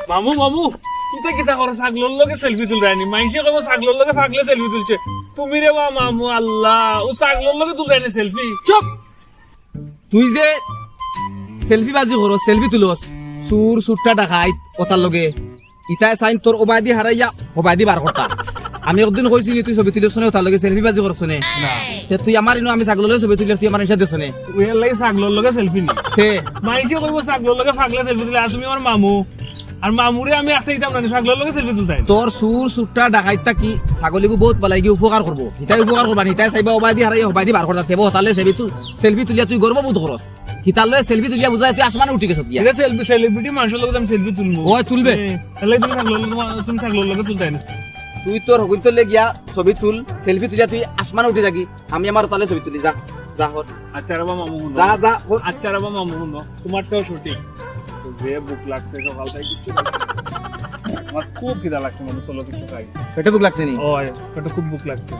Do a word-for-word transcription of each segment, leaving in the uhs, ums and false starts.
মামু, মামু, তুই কিতা করো? ছাগলর লগে সেলফি তুলরায়নি? মাইনষে কইবো ছাগলর লগে পাগলে সেলফি তুলছে। তুমি রে বা মামু, আল্লাহ, ও ছাগলর লগে তুলরায়নি সেলফি? চুপ! তুই যে সেলফি বাজি করস, সেলফি তুলস, চুর, চুরটা ডাকাইত, অতার লগে। ইতায় চাইন তোর ওবায়দি হারাইয়া, ওবায়দি বার করতা। আমি একদিন কইছি নি, তুই ছবি তুলস নে, অতার লগে সেলফি বাজি করস নে। না। তে তুই আমার ইনো আমি ছাগলর লগে ছবি তুললে, তুই আমার ইনশা দেস নে। ওই লাগি ছাগলর লগে সেলফি নি। তে? মাইনষে কইবো ছাগলর লগে পাগলে সেলফি তুলে, আর তুমি আমার মামু। আর মামুরে আমি একটা দিতাম না, ছাগলর লগে সেলফি তুলতাম। তোর চুর, চুরটা ডাকাইত থাকি ছাগলিগু বহুত বালাইগি উপকার করবো। হিতায় উপকার করবা নি, হিতায় চাইবা ওবায়দি হারাইয়া, ওবায়দি বার করতা। তেবো অতার লগে সেলফি তুল-, সেলফি তুলিয়া তুই গর্ববোধ করস। হিতার লগে সেলফি তুলিয়া বুঝায় তুই আসমানে উঠি গেছস গিয়া। এটা সেলফি, সেলিব্রিটি মানষর লগে আমি সেলফি তুলমু। ওই তুলবে। এ, তাহলে তুমি ছাগলর লগে, তুমি ছাগলর লগে তুলতায় না। তুই তোর হগুন্তর লগে গিয়া ছবি তুল, সেলফি তুলিয়া তুই আসমানে উঠি যাগি। আমি আমার তালে ছবি তুলি, যা, যা হর। আচ্ছা রে বা মামু হুনো। যা, যা, হর। আচ্ছা রে বা মামু হুনো, তোমারটাও সঠিক। তো যে ভুক লাগছে সকাল থাকি কিচ্ছু খাইনি। আমার খুব খিদা লাগছে, মামু, চলো কিচ্ছু খাই। পেটে ভুক লাগছে নি? ও, পেটে খুব ভুক লাগছে।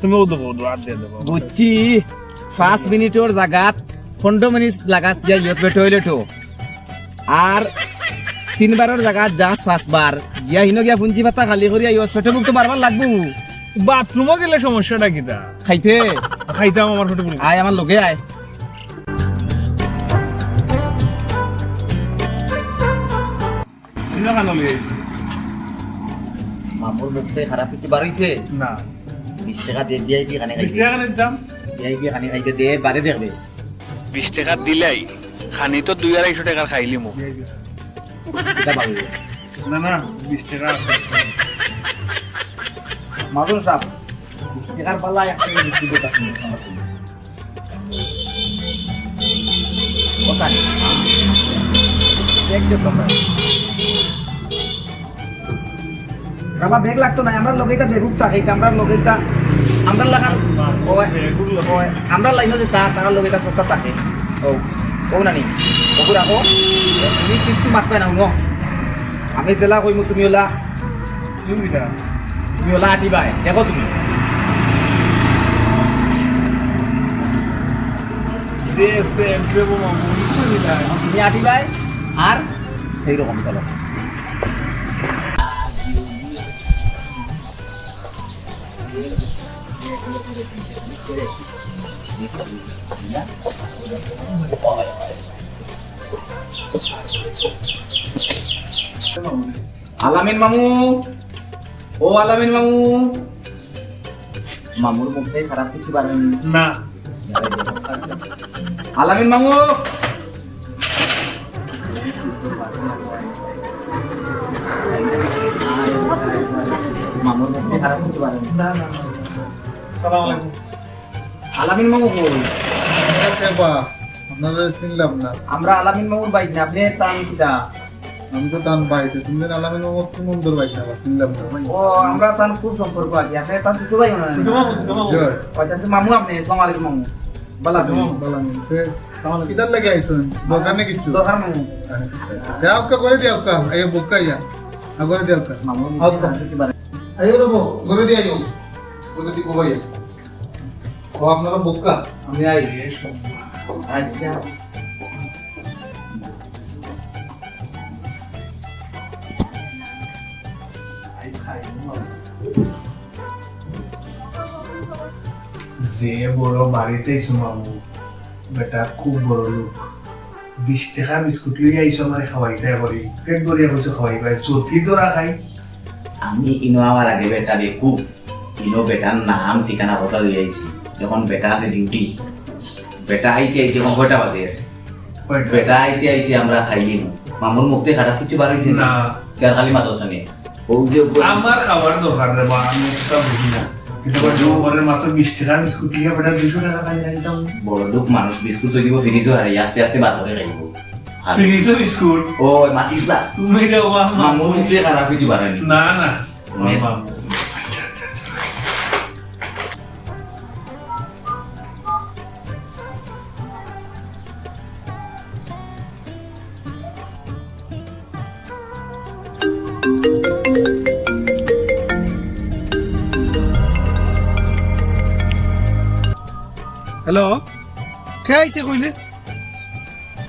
তুমি ও দেবো, ও আর দিয়ে দেবো। বুঝছি, পাঁচ মিনিটর জাগাত পনেরো মিনিট লাগাত যাই ইয়ত পেটে হইলে তো। আর তিনবারর জাগাত যাস পাঁচবার। গিয়া হিনো গিয়া পুঞ্জি পাতা খালি করিয়া ইয়ত পেটে ভুক তো বারবার লাগবো। বাথরুমও গেলে সমস্যাটা কিতা? খাইতে? খাইতাম আমার পেটে ভুক। আয় আমার লগে আয়। কিতা খানো লই আইছি? মামুর মুখ থাকি খারাপ কিছু বার হইছে? না। বিশ টাকা দে, ভিআইপি খানি বিশ খাইবে। টাকা খানির দাম? ভিআইপি খানি খাইবে, দে, বাদে দেখবে। বিশ টাকা দিলাই, খানি তো দুই আড়াইশো টাকার খাইলিমু। কিতা বার হইবে? না, না, বিশ টাকা আছে। মাদুর সাহেব, বিশ টাকার বালা একটা বিস্কুট দোকান আছে। ওখানে। দেখ দে তোমরা। বাবা, ব্যাগ লাগতো না, আমরা লগে ইতা বেগুক থাকে, ইতা আমরা লগে ইতা, আমরা লাগার, ওই, ওই, আমরা লাইনো যে তা, তারা লগে ইতা সস্তা থাকে। ও, ও নানি, ওগু রাখো, তুমি কিচ্ছু মাতবে না, হুনো। আমি যেলা কইমু, তুমি ওলা তুমি কিতা? তুমি ওলা আটিবায়, দেখো তুমি। যে সেম, যে বোমা, মুই তো নিলাই। তুমি আটিবায়, আর সেই রকম চলো। আলামিন মামু, ও আলামিন মামু। মামুর মুখ থাকি খারাপ কিছু বার হয়নি। না। আলামিন মামু। মামুর মুখ থাকি খারাপ কিছু বার হয়নি। না, না, না। সালাম আলাইকুম। আলামিন মামু কই? আমরা কে বা? আপনারে চিনলাম না। আমরা আলামিন মামুর ভাইগ্না, আপনে তান কিতা? আমি তো তান ভাই, তো তুমি আলামিন মামুর কোন দূর ভাইগ্না বা? চিনলাম না ভাই। ও, আমরা তান খুব সম্পর্ক আছে। আপনে তান ছোট ভাই মনে হয়? ছোট মামু, ছোট মামু। জি। আচ্ছা, আপনে মামু আপনে, আসসালামু আলাইকুম মামু। ভালা আছেন? হুম। ভালা আছেন। তে, আসসালামু আলাইকুম। কিতার লাগি আইছেন? দরকার নি কিচ্ছু? দরকার মামু। আচ্ছা, আচ্ছা। যাও, কা করে দিও, কা। এই বুকা ইয়া। আ, করে দিও, কা। মামু, আও, কা। আইও রে বউ, করে দিয়া আইও। করে দিব ভাই। ও, আপনারা বুকা, আমি আই। আচ্ছা। যে বড় বাড়িত আইছো মামু, বেটা খুব বড় লোক। বিশ টাকার বিস্কুট লইয়া আইছো আমারে খাওয়াইতায় করি, পেট ভরিয়া কইছো খাওয়াইবায়, যদি ধরা খাই। আমি ইনো আমার আগে বেটা বেকুব, ইনো বেটার নাম ঠিকানা কথা লইয়া আইছি। যখন বেটা আছে ডিউটি, বেটা আইতে আইতে এখন কয়টা বাজে? কয়টা? বেটা আইতে আইতে আমরা খাইলিমু। মামুর মুখ থাকি খারাপ কিছু বার হইছে না। না। কে আর খালি মাদ্রাসা নিয়ে। ও যে উপরে আমার খাবার দরকার রে বা, আমি একটা বুঝি না। কিন্তু আবার জোর করে মাত্র বিশ টাকা বিস্কুট নিয়ে বেটা দুশো টাকা খালি খাইতাম। বড় লোক মানুষ বিস্কুট তো দিব ফ্রিজও হারাই, আস্তে আস্তে বার করে খাইব। ফ্রিজও বিস্কুট? ও, মাতিস না। তুমি রে বাবা, মামুর মুখ থাকি খারাপ কিছু বার হয়নি। না, না। মে- বাবা। হ্যালো, কে আইছে কইলে?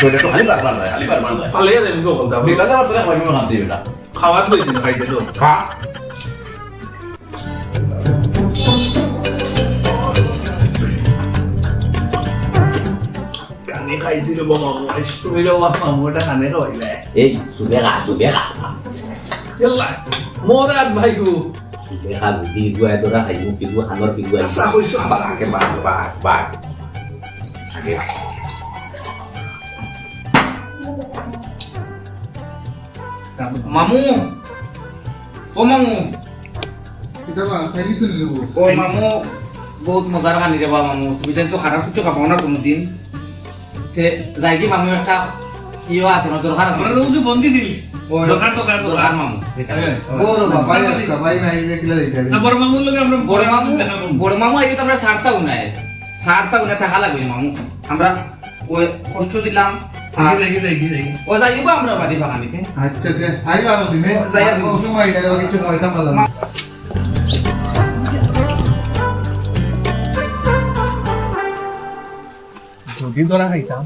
তো এটা তো খালি বারবার নয়, খালি বারবার নয়। পালিয়ে যাবেন তো বলতে হবে। বিকালে আবার তোরা খাওয়াইবো খান দিয়ে বেটা। খাওয়াত বইছি না খাইতে তো। খা। কানে খাইছি রে বাবা, খাইছি তুমি রে বাবা, মামু এটা কানে খাওয়াইলে। এই, সুবে খা, সুবে খা। ইয়াল্লা, মরাত ভাই গো। সুবে খা, বুদ্ধি গুয়া তোরা খাইবো, কিন্তু খানোর কিন্তু আচ্ছা, কইছো, আচ্ছা, আগে বাঘ, বাঘ, বাঘ। আগে। মামু, ও মামু। কিতা বা, খাইলিছো নি রে বউ? ও মামু, বহুত মজার খানি রে বা মামু। তুমি তো খারাপ কিছু খাবাও না কোনোদিন। তে যাই কি মামু, একটা ইয়ে আছে, আমার দরকার আছে। আমরা রোজ বন্দি ছিল। ও, দরকার, দরকার, দরকার দরকার। মামু। হ্যাঁ। বড় বাবা, একটা ভাই নাই, দেখলে দিতে হবে। না, বড় মামুর লগে আমরা বড় মামু, দেখা করবো। বড় মামু আইলে তো আমরা সারতাও নাই। সারতাও নাই, থাকা লাগবে না মামু। আমরা ওই কষ্ট দিলাম। আর দেখি, দেখি, দেখি, দেখি। ও যাইবো আমরা বাদে বাগানিতে। আচ্ছা, তে আইবা আমার দিনে। যাই আর ও সময় নাই, কিছু খাইতাম পারলাম না। যদি ধরা খাইতাম।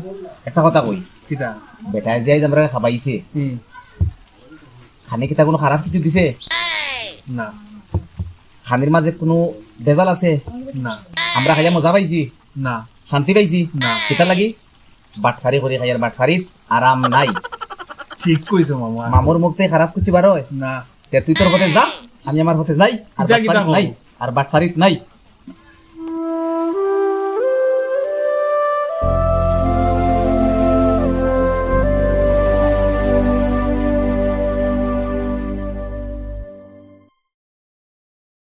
একটা কথা কই। কিতা? বেটায় যে আইজ আমরা খাবাইছে। হুম। খানি কিতা কোনো খারাপ কিছু দিছে? না। খানির মাঝে কোনো ভেজাল আছে? না। আমরা খাইয়া মজা পাইছি? না। শান্তি পাইছি? না। কিতা লাগি? বাটফারি করি খাইয়ার বাটফারিত আরাম নাই। ঠিক কইছো মামু। মামুর মুখ থাকি খারাপ কিছু বার অয়? না। তে তুই তোর পথে যা, আমি আমার পথে যাই, আর কিতা কিতা বাটফারিত নাই, কও? আর বাটফারিত নাই।